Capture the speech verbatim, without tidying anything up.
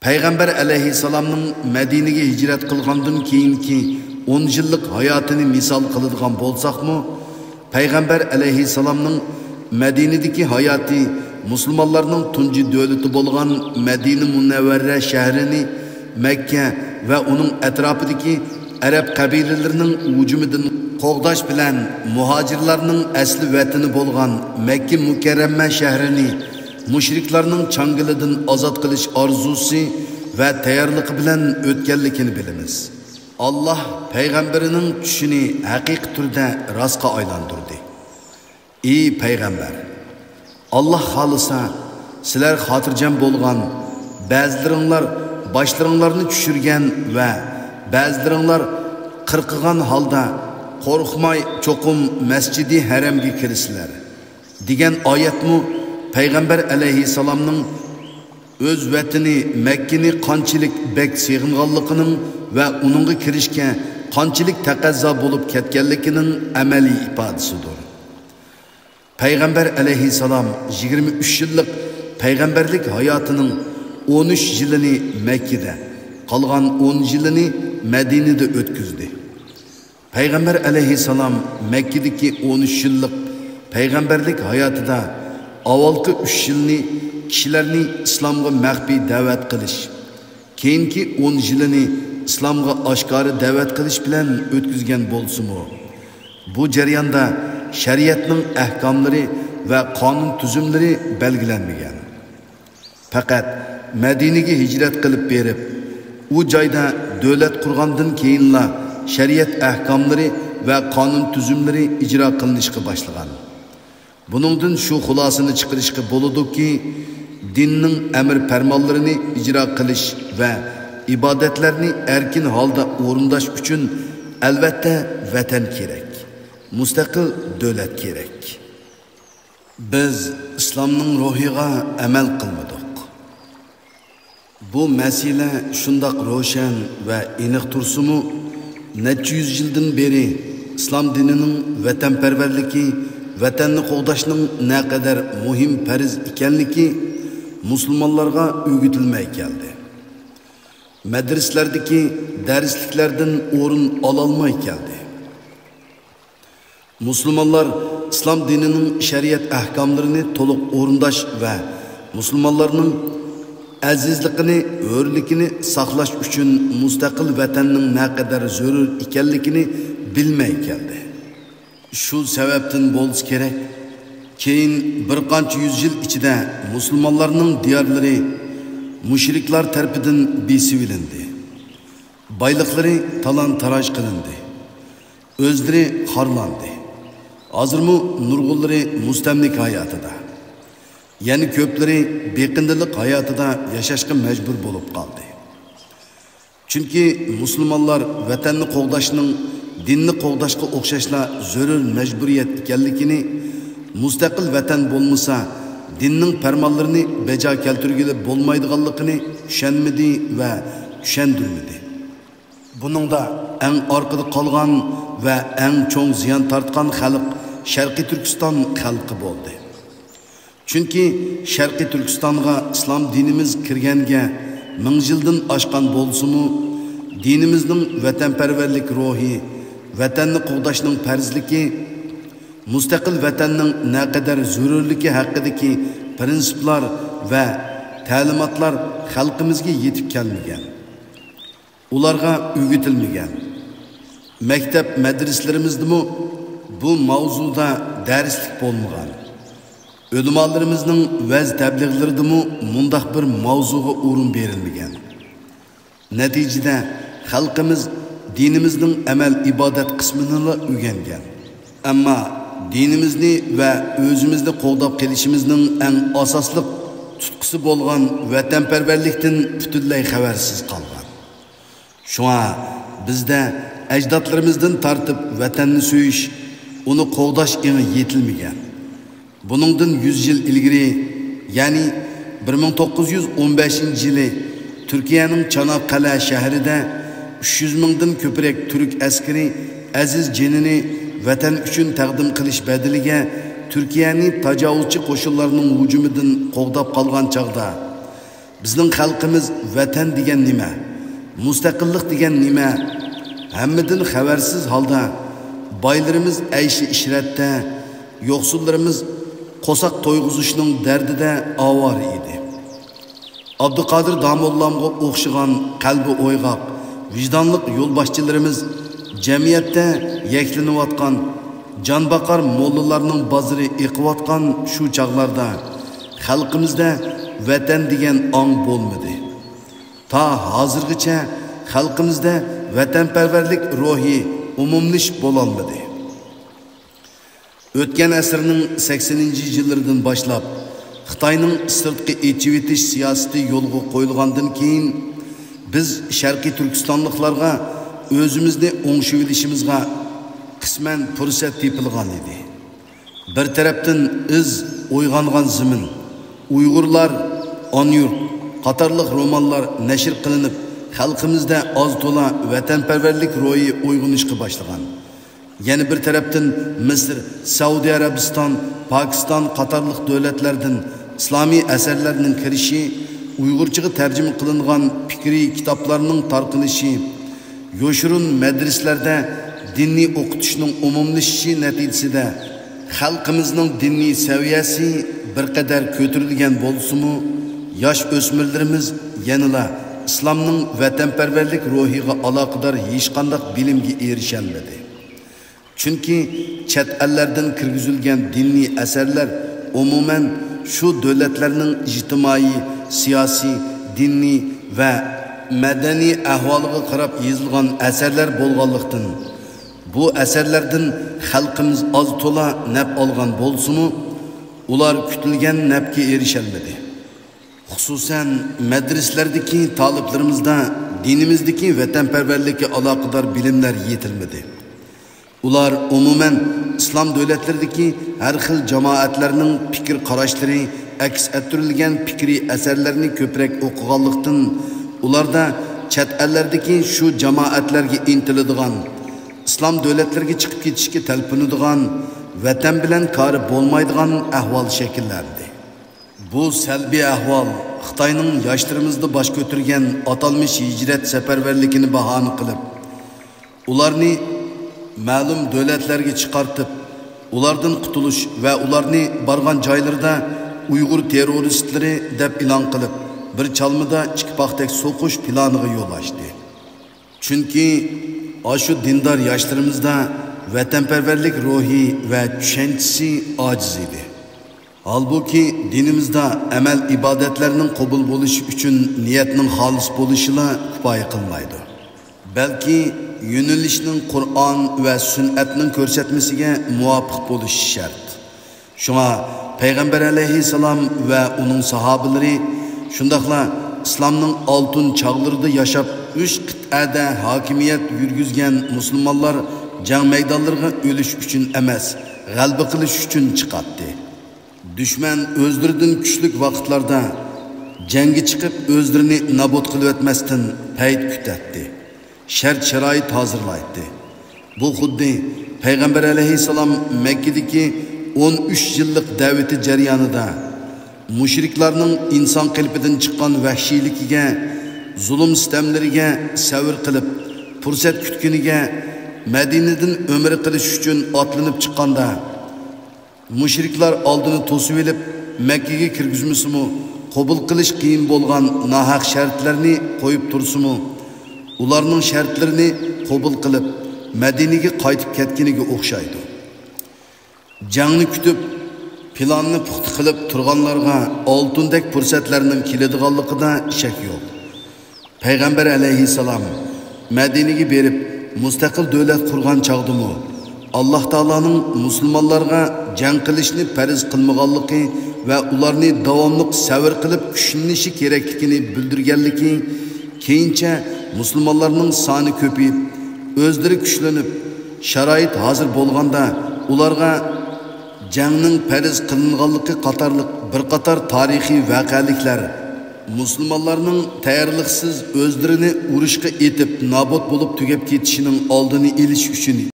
پەيغەمبەر ئەلەيھىسسالامنىڭ مەدىنىگە ھىجرەت قىلغاندىن كېيىنكى ئون يىللىق ھاياتىنى مىسال قىلىدىغان بولساقمۇ، پەيغەمبەر ئەلەيھىسسالامنىڭ مەدىنىدىكى ھاياتى مۇسۇلمانلارنىڭ تۇنجى دۆلىتى بولغان مەدىنە مۇنەۋۋەرە شەھىرىنى، مەككە ۋە ئۇنىڭ ئەتراپىدىكى ئەرەب قەبىلىلىرىنىڭ ھۇجۇمىدىن قوغداش بىلەن مۇھاجىرلارنىڭ ئەسلى ۋەتىنى بولغان مەككە مۇكەررەمە شەھىرىنى مۇشرىكلارنىڭ چاڭگىلىدىن ئازاد قىلىش ئارزۇسى ۋە تەييارلىقى بىلەن ئۆتكەنلىكىنى بىلىمىز. ئاللاھ پەيغەمبىرىنىڭ چۈشىنى ھەقىقىي تۈردە راستقا ئايلاندۇردى. ئى پەيغەمبەر! ئاللاھ خالىسا، سىلەر خاتىرجەم بولغان، بەزىلىرىڭلار باشلىرىڭلارنى چۈشۈرگەن ۋە بەزىلىرىڭلار قىرقىغان ھالدا قورقماي چوقۇم مەسجىدى ھەرەمگە كىرىسىلەر، دېگەن ئايەتمۇ پەيغەمبەر ئەلەيھىسسالامنىڭ ئۆز ۋەتىنى مەككىنى قانچىلىك بەك سېغىنغانلىقىنىڭ ۋە ئۇنىڭغا كىرىشكە قانچىلىك تەقەززا بولۇپ كەتكەنلىكىنىڭ ئەمەلىي ئىپادىسىدۇر. پەيغەمبەر ئەلەيھىسسالام يىگىرمە ئۈچ يىللىق پەيغەمبەرلىك ھاياتىنىڭ ئون ئۈچ يىلىنى مەككىدە، قالغان ئون يىلىنى مەدىنىدە ئۆتكۈزدى. پەيغەمبەر ئەلەيھىسسالام مەككىدىكى ئون ئۈچ يىللىق پەيغەمبەرلىك ھاياتىدا ئاۋۋالقى ئۈچ يىلنى كىشىلەرنى ئىسلامغا مەخپىي دەۋەت قىلىش، كېيىنكى ئون يىلىنى ئىسلامغا ئاشكارا دەۋەت قىلىش بىلەن ئۆتكۈزگەن بولسىمۇ، بۇ جەرياندا شەرىئەتنىڭ ئەھكاملىرى ۋە قانۇن تۈزۈملىرى بەلگىلەنمىگەن. پەقەت مەدىنىگە ھىجرەت قىلىپ بېرىپ، ئۇ جايدا دۆلەت قۇرغاندىن كېيىنلا شەرىئەت ئەھكاملىرى ۋە قانۇن تۈزۈملىرى ئىجرا قىلىنىشقا باشلىغان. بۇنىڭدىن شۇ خۇلاسىنى چىقىرىشقا بولىدۇكى، دىننىڭ ئەمر پەرمانلىرىنى ئىجرا قىلىش ۋە ئىبادەتلەرنى ئەركىن ھالدا ئورۇنداش ئۈچۈن ئەلۋەتتە ۋەتەن كېرەك، مۇستەقىل دۆلەت كېرەك. بىز ئىسلامنىڭ روھىغا ئەمەل قىلمىدۇق. بۇ مەسىلە شۇنداق روشەن ۋە ئېنىق تۇرسىمۇ، نەچچە يۈز يىلدىن بېرى ئىسلام دىنىنىڭ ۋەتەنپەرۋەرلىكى، ۋەتەننى قوغداشنىڭ نەقەدەر مۇھىم پەرز ئىكەنلىكى مۇسۇلمانلارغا ئۆگىتىلمەي كەلدى. مەدرىسىلەردىكى دەرسلىكلەردىن ئورۇن ئالالماي كەلدى. مۇسۇلمانلار ئىسلام دىنىنىڭ شەرىئەت ئەھكاملىرىنى تولۇق ئورۇنداش ۋە مۇسۇلمانلارنىڭ ئەزىزلىقىنى، ھۆرلۈكىنى ساقلاش ئۈچۈن مۇستەقىل ۋەتەننىڭ نەقەدەر زۆرۈر ئىكەنلىكىنى بىلمەي كەلدى. شۇ سەۋەبتىن بولسا كېرەك، كېيىن بىر قانچە يۈز يىل ئىچىدە مۇسۇلمانلارنىڭ دىيارلىرى مۇشرىكلار تەرىپىدىن بېسىۋېلىندى. بايلىقلىرى تالان-تاراج قىلىندى. ئۆزلىرى خارلاندى. ھازىرمۇ نۇرغۇنلىرى مۇستەملىكە ھاياتىدا، يەنە كۆپلىرى بېقىندىلىق ھاياتىدا ياشاشقا مەجبۇر بولۇپ قالدى. چۈنكى مۇسۇلمانلار ۋەتەننى قوغداشنىڭ، دىننى قوغداشقا ئوخشاشلا زۆرۈر مەجبۇرىيەت ئىكەنلىكىنى، مۇستەقىل ۋەتەن بولمىسا، دىننىڭ پەرمانلىرىنى بەجا كەلتۈرگىلى بولمايدىغانلىقىنى چۈشەنمىدى ۋە چۈشەندۈرمىدى. بۇنىڭدا ئەڭ ئارقىدا قالغان ۋە ئەڭ چوڭ زىيان تارتقان خەلق شەرقىي تۈركىستان خەلقى بولدى. چۈنكى شەرقىي تۈركىستانغا ئىسلام دىنىمىز كىرگەنگە مىڭ يىلدىن ئاشقان بولسىمۇ، دىنىمىزنىڭ ۋەتەنپەرۋەرلىك روھى، ۋەتەننى قوغداشنىڭ پەرزلىكى، مۇستەقىل ۋەتەننىڭ نەقەدەر زۆرۈرلۈكى ھەققىدىكى پىرىنسىپلار ۋە تەلىماتلار خەلقىمىزگە يېتىپ كەلمىگەن. ئۇلارغا ئۆگىتىلمىگەن. مەكتەپ مەدرىسىلىرىمىزدىمۇ بۇ ماۋزۇدا دەرسلىك بولمىغان. ئۆلىمالىرىمىزنىڭ ۋەز تەبلىغلىرىدىمۇ مۇنداق بىر ماۋزۇغا ئورۇن بېرىلمىگەن. نەتىجىدە، خەلقىمىز دىنىمىزنىڭ ئەمەل ئىبادەت قىسمىنىلا ئۆگەنگەن. ئەمما دىنىمىزنى ۋە ئۆزىمىزنى قوغداپ قېلىشىمىزنىڭ ئەڭ ئاساسلىق تۇتقىسى بولغان ۋەتەنپەرۋەرلىكتىن پۈتۈنلەي خەۋەرسىز قالغان. شۇڭا بىزدە ئەجدادلىرىمىزدىن تارتىپ ۋەتەننى سۆيۈش، ئۇنى قوغداش ئېڭى يېتىلمىگەن. بۇنىڭدىن يۈز يىل ئىلگىرى، يەنى بىر مىڭ توققۇز يۈز ئون بەشىنچى يىلى تۈركىيەنىڭ چاناققەلە شەھىرىدە ئۈچ يۈز مىڭدىن كۆپرەك تۈرك ئەسكىرى ئەزىز جېنىنى ۋەتەن ئۈچۈن تەقدىم قىلىش بەدىلىگە تۈركىيەنى تاجاۋۇزچى قوشۇنلارنىڭ ھۇجۇمىدىن قوغداپ قالغان چاغدا، بىزنىڭ خەلقىمىز ۋەتەن دېگەن نېمە، مۇستەقىللىق دېگەن نېمە، ھەممىدىن خەۋەرسىز ھالدا بايلىرىمىز ئەيشى ئىشرەتتە، يوقسۇللىرىمىز قورساق تويغۇزۇشنىڭ دەردىدە ئاۋارە ئىدى. ئابدۇقادىر داموللامغا ئوخشىغان قەلبى ئويغاق، ۋىجدانلىق يولباشچىلىرىمىز جەمئىيەتتە يەكلىنىۋاتقان، جانباقار موللىلارنىڭ بازىرى ئېقىۋاتقان شۇ چاغلاردا خەلقىمىزدە ۋەتەن دېگەن ئاڭ بولمىدى. تا ھازىرغىچە خەلقىمىزدە ۋەتەنپەرۋەرلىك روھى ئومۇملىشىپ بولالمىدى. ئۆتكەن ئەسىرنىڭ سەكسىنىنچى يىللىرىدىن باشلاپ، خىتاينىڭ سىرتقا ئېچىۋېتىش سىياسىتى يولغا قويۇلغاندىن كېيىن، بىز شەرقىي تۈركىستانلىقلارغا ئۆزىمىزنى ئوڭشىۋېلىشىمىزغا قىسمەن پۇرسەت تېپىلغان ئىدى. بىر تەرەپتىن ئىز ئويغانغان زېمىن، ئۇيغۇرلار، ئانا يۇرت قاتارلىق رومانلار نەشر قىلىنىپ، خەلقىمىزدە ئاز تولا ۋەتەنپەرۋەرلىك روھى ئويغىنىشقا باشلىغان. يەنە بىر تەرەپتىن، مىسىر، سەئۇدى ئەرەبىستان، پاكىستان قاتارلىق دۆلەتلەردىن ئىسلامىي ئەسەرلەرنىڭ كىرىشى، ئۇيغۇرچىغا تەرجىمە قىلىنغان پىكرىي كىتابلارنىڭ تارقىلىشى، يوشۇرۇن مەدرىسىلەردە دىننى ئوقۇتۇشنىڭ ئومۇملىشىشى نەتىجىسىدە، خەلقىمىزنىڭ دىنىي سەۋىيەسى بىر قەدەر كۆتۈرۈلگەن بولسىمۇ، ياش ئۆسمۈرلىرىمىز يەنىلا ئىسلامنىڭ ۋەتەنپەرۋەرلىك روھىغا ئالاقىدار ھېچقانداق بىلىمگە ئېرىشەلمىدى. چۈنكى چەت ئەللەردىن كىرگۈزۈلگەن دىنىي ئەسەرلەر ئومۇمەن شۇ دۆلەتلەرنىڭ ئىجتىمائىي، سىياسىي، دىنىي ۋە مەدەنىي ئەھۋالىغا قاراپ يېزىلغان ئەسەرلەر بولغانلىقتىن، بۇ ئەسەرلەردىن خەلقىمىز ئاز تولا نەپ ئالغان بولسىمۇ، ئۇلار كۈتۈلگەن نەپكە ئېرىشەلمىدى. خۇسۇسەن، مەدرىسىلەردىكى تالىپلىرىمىزدا دىنىمىزدىكى ۋەتەنپەرۋەرلىككە ئالاقىدار بىلىملەر يېتىلمىدى. ئۇلار ئومۇمەن ئىسلام دۆلەتلىرىدىكى ھەر خىل جامائەتلەرنىڭ پىكىر قاراشلىرى ئەكس ئەتتۈرۈلگەن پىكرىي ئەسەرلەرنى كۆپرەك ئوقۇغانلىقتىن، ئۇلاردا چەت ئەللەردىكى شۇ جامائەتلەرگە ئىنتىلىدىغان، ئىسلام دۆلەتلىرىگە چىقىپ كېتىشكە تەلپۈنىدىغان، ۋەتەن بىلەن كارى بولمايدىغان ئەھۋال شەكىللەندى. بۇ سەلبىي ئەھۋال خىتاينىڭ ياشلىرىمىزدا باش كۆتۈرگەن ئاتالمىش ھىجرەت سەپەرۋەرلىكىنى باھانە قىلىپ، ئۇلارنى مەلۇم دۆلەتلەرگە چىقارتىپ، ئۇلاردىن قۇتۇلۇش ۋە ئۇلارنى بارغان جايلىرىدا ئۇيغۇر تېررورىستلىرى دەپ ئېلان قىلىپ، بىر چالمىدا ئىككى پاختەك سوقۇش پىلانىغا يول ئاچتى. چۈنكى ئاشۇ دىندار ياشلىرىمىزدا ۋەتەنپەرۋەرلىك روھى ۋە چۈشەنچىسى ئاجىز ئىدى. ھالبۇكى، دىنىمىزدا ئەمەل ئىبادەتلەرنىڭ قوبۇل بولۇشى ئۈچۈن نىيەتنىڭ خالىس بولۇشىلا كۇپايە قىلمايدۇ. بەلكى يۆنىلىشنىڭ قۇرئان ۋە سۈننەتنىڭ كۆرسەتمىسىگە مۇۋاپىق بولۇشى شەرت. شۇڭا پەيغەمبەر ئەلەيھىسسالام ۋە ئۇنىڭ ساھابىلىرى، شۇنداقلا ئىسلامنىڭ ئالتۇن چاغلىرىدا ياشاپ، ئۈچ قىتئەدە ھاكىمىيەت يۈرگۈزگەن مۇسۇلمانلار جەڭ مەيدانلىرىغا ئۆلۈش ئۈچۈن ئەمەس، غەلىبە قىلىش ئۈچۈن چىقاتتى. دۈشمەن ئۆزلىرىدىن كۈچلۈك ۋاقىتلاردا جەڭگە چىقىپ، ئۆزلىرىنى نابۇت قىلىۋەتمەستىن پەيت كۈتەتتى. شەرت-شارائىت ھازىرلايتتى. بۇ خۇددى پەيغەمبەر ئەلەيھىسسالام مەككىدىكى ئون ئۈچ يىللىق دەۋىتى جەريانىدا مۇشرىكلارنىڭ ئىنسان قېلىپىدىن چىققان ۋەھشىيلىكىگە، زۇلۇم-سىتەملىرىگە سەۋر قىلىپ، پۇرسەت كۈتكىنىگە، مەدىنىدىن ئۆمرە قىلىش ئۈچۈن ئاتلىنىپ چىققاندا، مۇشرىكلار ئالدىنى توسۇۋېلىپ، مەككىگە كىرگۈزمىسىمۇ، قوبۇل قىلىش قىيىن بولغان ناھەق شەرتلەرنى قويۇپ تۇرسىمۇ، ئۇلارنىڭ شەرتلىرىنى قوبۇل قىلىپ، مەدىنىگە قايتىپ كەتكىنىگە ئوخشايدۇ. جەڭنى كۈتۈپ، پىلاننى پۇختا قىلىپ تۇرغانلارغا ئالتۇندەك پۇرسەتلەرنىڭ كېلىدىغانلىقىدا شەك يوق. پەيغەمبەر ئەلەيھىسسالام مەدىنىگە بېرىپ، مۇستەقىل دۆلەت قۇرغان چاغدىمۇ، ئاللاھ تائالانىڭ مۇسۇلمانلارغا جەڭ قىلىشنى پەرز قىلمىغانلىقى ۋە ئۇلارنى داۋاملىق سەۋر قىلىپ كۈچلىنىشى كېرەكلىكىنى بىلدۈرگەنلىكى، كېيىنچە مۇسۇلمانلارنىڭ سانى كۆپىيىپ، ئۆزلىرى كۈچلىنىپ، شارائىت ھازىر بولغاندا، ئۇلارغا جەڭنىڭ پەرز قىلىنغانلىقى قاتارلىق بىر قاتار تارىخىي ۋەقەلىكلەر مۇسۇلمانلارنىڭ تەييارلىقسىز ئۆزلىرىنى ئۇرۇشقا ئېتىپ، نابۇت بولۇپ تۈگەپ كېتىشىنىڭ ئالدىنى ئېلىش ئۈچۈن